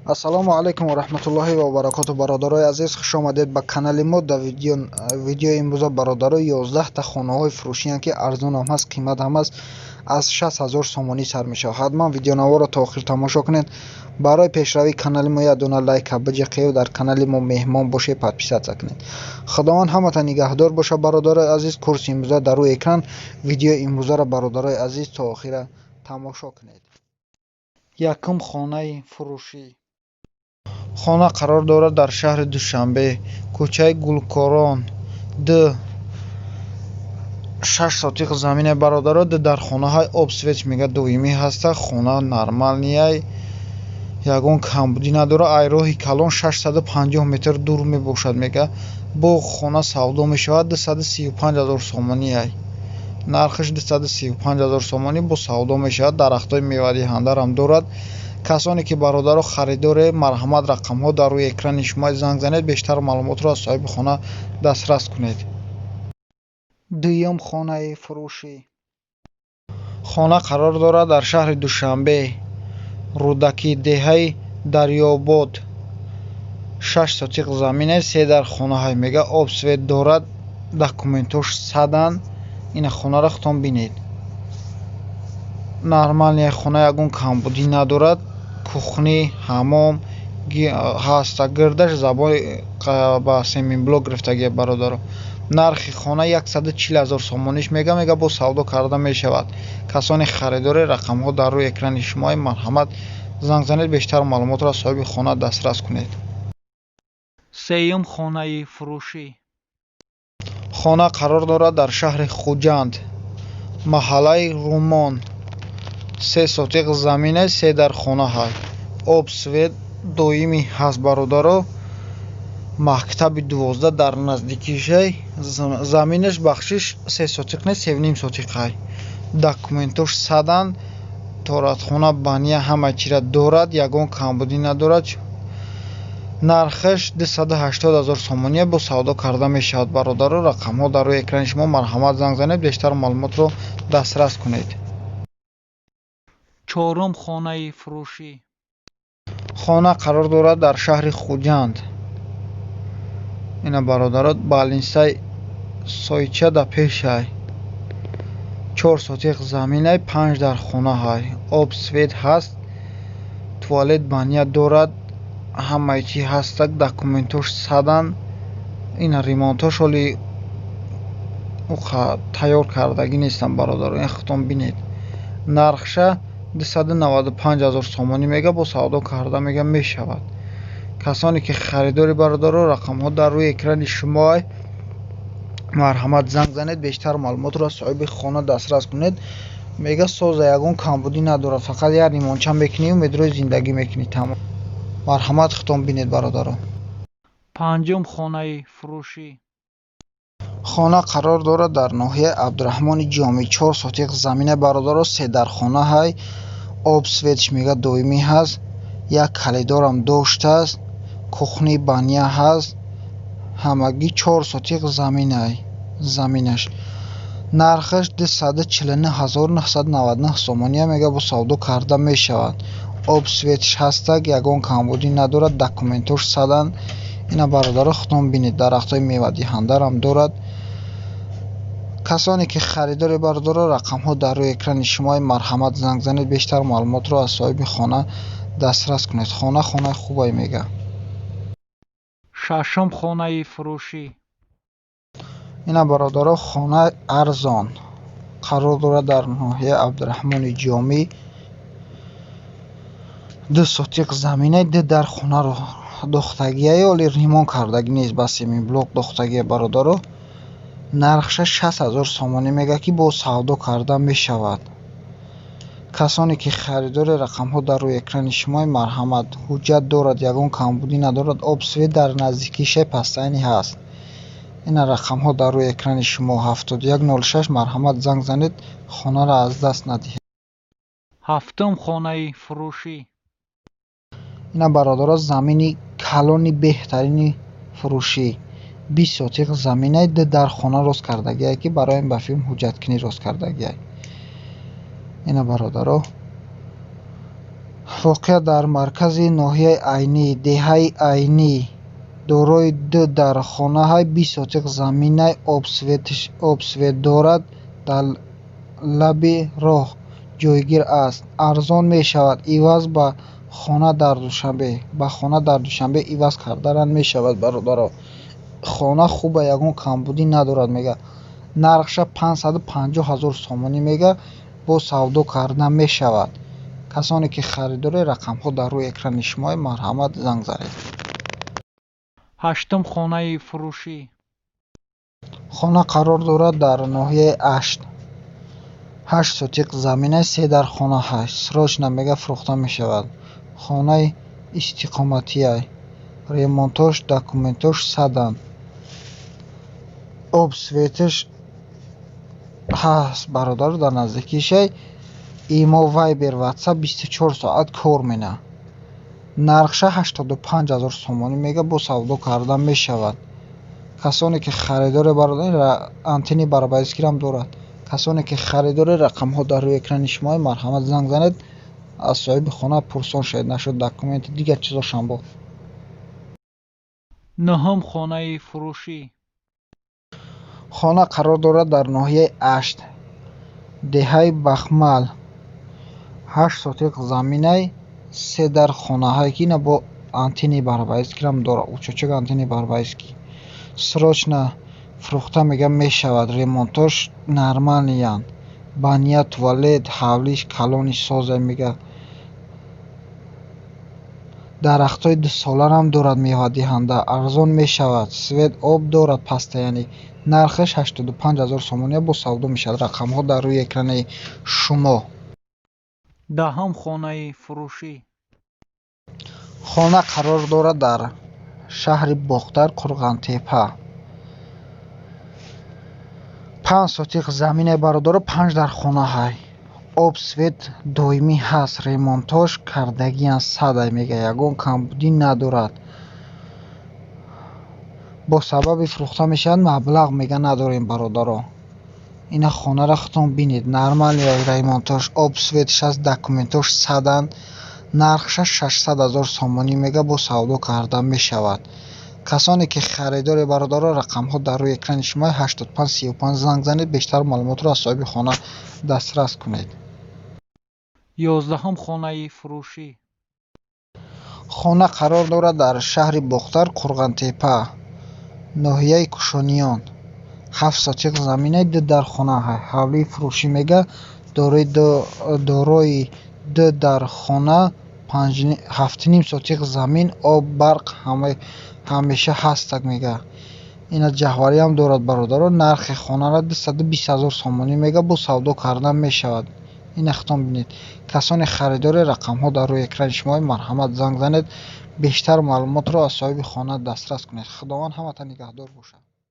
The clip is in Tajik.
Ассалому алайкум ва раҳматуллоҳи ва баракоту, бародарои азиз, хуш омадед ба канали мо. Дар видеои имрӯза, бародаро, 11 та хонаҳои фурӯшиянд, ки арзонам ҳаст, қимат ҳам аст, аз 60 ҳазор сомонӣ сар мешавад. Ҳатман видеонаворро то охир тамошо кунед. Барои пешравии канали мо як дона лайка биҷиқед, дар канали мо меҳмон бошед, подписаться кунед. Худованд ҳамата нигаҳдор бошад, бародарои азиз. Курси имрӯза дар рӯи экран. Видеои имрӯзаро, бародарои азиз, то охира тамошо кунед. Якум хонаи фурӯшӣ. Хона қарор дорад дар шаҳри Душанбе, кӯчаи Гулкорон д, 6 сотиқ замине, бародаро, д дар хонаҳои об, свет, мега, доимӣ ҳаста. Хона нормальный, ягон камбудӣ надорад. Ай роҳи калон 650 метр дур мебошад. Мега, бо хона савдо мешавад, 235 ҳазор сомонӣ ай нархаш, 235 ҳазор сомонӣ, бо савдо мешавад. Дарахтҳои мевадиҳандарам дорад. Касоне ки, бародаро, харидоре, марҳамат, рақамҳо дар рӯи экрани шумо, занг занед, бештар маълумотро аз соҳиби хона дастрас кунед. Дуюм хонаи фурӯшӣ. Хона қарор дорад дар шаҳри Душанбе, Рӯдакӣ, деҳаи Дарёбод, 6 сотиқ замине, се дар хонаҳай. Мега, об, свет дорад, документош саданд. Ина хонаро худтон бинед, нормальный хона, ягон камбудӣ надорад. Кухня, ҳаммом ҳаста, гирдаш забор ба семенблок гирифтагия, бародаро. Нархи хона 140 ҳазор сомониш мега, бо савдо карда мешавад. Касоне харидоре, рақамҳо дар рӯи экрани шумо, марҳамат, занг занед, бештар маълумотро аз соҳиби хона дастрас кунед. Сеюм хонаи фурӯшӣ. Хона қарор дорад дар шаҳри Хуҷанд, маҳаллаи Румон, 3 сотиқ замине, се дар хонаҳай, об, свет доимӣ ҳаст, бародаро. Мактаби 12 дар наздикишай. Заминаш, бахшиш, 3 сотиқ не, 3,5 сотиқай. Документош саданд, торатхона, баня, ҳама чира дорад, ягон камбудӣ надорад. Нархаш 280 ҳазор сомония, бо савдо карда мешавад. Бародаро, рақамҳо дар рӯи экрани шумо, марҳамат, занг занед, бештар маълумотро дастрас кунед. Чорум хонаи фурӯшӣ. Хона қарор дорад дар шаҳри Хуҷанд. Ина, бародаро, больницаи Сойча да пешай. 4 сотиқ заминай, панҷ дар хонаҳай, об, свет ҳаст, туалет, баня дорад, ҳамаи чи ҳастак, документош саданд. Ина ремонтош ҳоли тайёр кардагӣ нестанд, бародаро, ин худтон бинед. Нархша 295 ҳазор сомонӣ мега, бо савдо карда, мега, мешавад. Касоне ки харидори, бародаро, рақамҳо дар рӯи экрани шумо, марҳамат, занг занед, бештар маълумотро аз соҳиби хона дастрас кунед. Мега, соза, ягон камбудӣ надорад, фақат як ремонтча мекунӣ, медрои зиндагӣ мекунӣ, тамом. Марҳамат, худтон бинед, бародаро. Панҷум хонаи фурӯшӣ. Хона қарор дорад дар ноҳияи Абдураҳмони Ҷомӣ, 4 сотиқ замина, бародаро, се дар хонаҳай, об, светш, мега, доимӣ ҳаст, як калидорам доштааст, кухня, баня ҳаст, ҳамагӣ 4 сотиқ заминай заминаш. Нархаш 249 999 сомония, мега, бо савдо карда мешавад. Об, светш ҳастак, ягон камбудӣ надорад, документош саданд. Ина, бародаро, худтон бинед, дарахтҳои мевадиҳандарам дорад. Касоне ки харидори, бародаро, рақамҳо дар рӯи экрани шумо, марҳамат, занг занед, бештар маълумотро аз соҳиби хона дастрас кунед. Хона хонаи хубае, мега. Шашум хонаи фурӯшӣ. Ина, бародаро, хонаи арзон қарор дорад дар ноҳияи Абдураҳмони Ҷомӣ, 2 сотиқ замина, ду дар хонаро дохтагия, оли ремонт кардагӣ нест, ба семенблок дохтагия, бародаро. Нархша 60 ҳазор сомонӣ мега, ки бо савдо карда мешавад. Касоне ки харидори, рақамҳо дар рӯи экрани шумо, марҳамат. Ҳуҷҷат дорад, ягон камбудӣ надорад, об, свет дар наздикише постоянно ҳаст. Ина рақамҳо дар рӯи экрани шумо, 7106, марҳамат, занг занед, хонаро аз даст надиҳед. Ҳафтум хонаи фурӯшӣ. Ина, бародаро, замини калони беҳтарини фурӯшӣ, 20 сотиқ заминай, ду дар хона рост кардагие, ки барои ба филм ҳуҷҷаткунӣ рост кардагие. Ина, бародаро, Воқеа дар маркази ноҳияи Айнӣ, деҳаи Айнӣ, дорои ду дар хонаҳай, 20 сотиқ заминай, об свет дорад, дар лаби роҳ ҷойгир аст. Арзон мешавад, иваз ба хона дар Душанбе, ба хона дар Душанбе иваз карданам мешавад, бародаро. Хона хуба, ягон камбудӣ надорад, мега. Нархша 550 ҳазор сомонӣ мега, бо савдо карда мешавад. Касоне ки харидоред, рақамҳо дар рӯи экрани шумои, марҳамат, занг занед. Ҳаштум хонаи фурӯшӣ. Хона қарор дорад дар ноҳияи Ашт, 8 сотиқ заминай, се дар хона ҳаст. Срочно, мега, фурӯхта мешавад. Хонаи истиқоматиай, ремонтош, документош саданд, об светаш ҳаст, бародаро. Дар наздикишай имо, Вайбер, Ватсап 24 соат кор мена. Нархша 85 ҳазор сомонӣ мега, бо савдо карда мешавад. Касоне ки харидоре, бародар, антенни параболическийрам дорад. Касоне ки харидоре, рақамҳо дар рӯи экрани шумои, марҳамат, занг занед, аз соҳиби хона пурсон шавед нашуд документи, дигар чизошам бо. Нуҳум хонаи фурӯшӣ. Хона қарор дорад дар ноҳияи Ашт, деҳаи Бахмал, 8 сотиқ заминай, се дар хонаҳае ки ина бо антенни параболическийрам дорад, учочок антенни параболический. Срочно фурӯхта, мега, мешавад. Ремонтош нормальныянд, баня, туалет, ҳавлиш калони созай, мега. Дарахтҳои дусоларам дорад, мевадиҳанда. Арзон мешавад, свет, об дорад постоянно. Нархаш 85 ҳазор сомония, бо савдо мешавад. Рақамҳо дар рӯи экрани шумо. Даҳум хонаи фурӯшӣ. Хона қарор дорад дар шаҳри Бохтар, Қурғантепа, 5 сотиқ замине, бародаро, панҷ дар хонаҳай, об свет доимӣ ҳаст, ремонтош кардагиян садай, мега, ягон камбудӣ надорад. Бо сабаби фурӯхта мешавад, маблағ, мега, надорем, бародаро. Ина хонаро худтон бинед, нормальный ремонтош, об светш ҳаст, документош саданд. Нархша 600 ҳазор сомонӣ мега, бо савдо карда мешавад. Касоне ки харидоре, бародаро, рақамҳо дар рӯи экрани шумо, 85 35 занг занед, бештар маълумотро аз соҳиби хона дастрас кунед. 11-ум хонаи фурӯшӣ. Хона қарор дорад дар шаҳри Бохтар, Қурғантепа, ноҳияи Кушониён, 7 сотиқ заминаи, ду дар хона, ҳавлии фурӯшӣ, мега, дорои ду дар хона, 7,5 сотиқ замин, об, барқ ҳамеша ҳастак, мега. Ина ҷаҳвариам дорад, бародаро. Нархи хонаро 220 ҳазор сомонӣ мега, бо савдо карда мешавад. Ина худтон бинед. Касоне харидоре, рақамҳо дар рӯи экрани шумо, марҳамат, занг занед, бештар маълумотро аз соҳиби хона дастрас кунед. Худованд ҳаматон нигаҳдор бошад.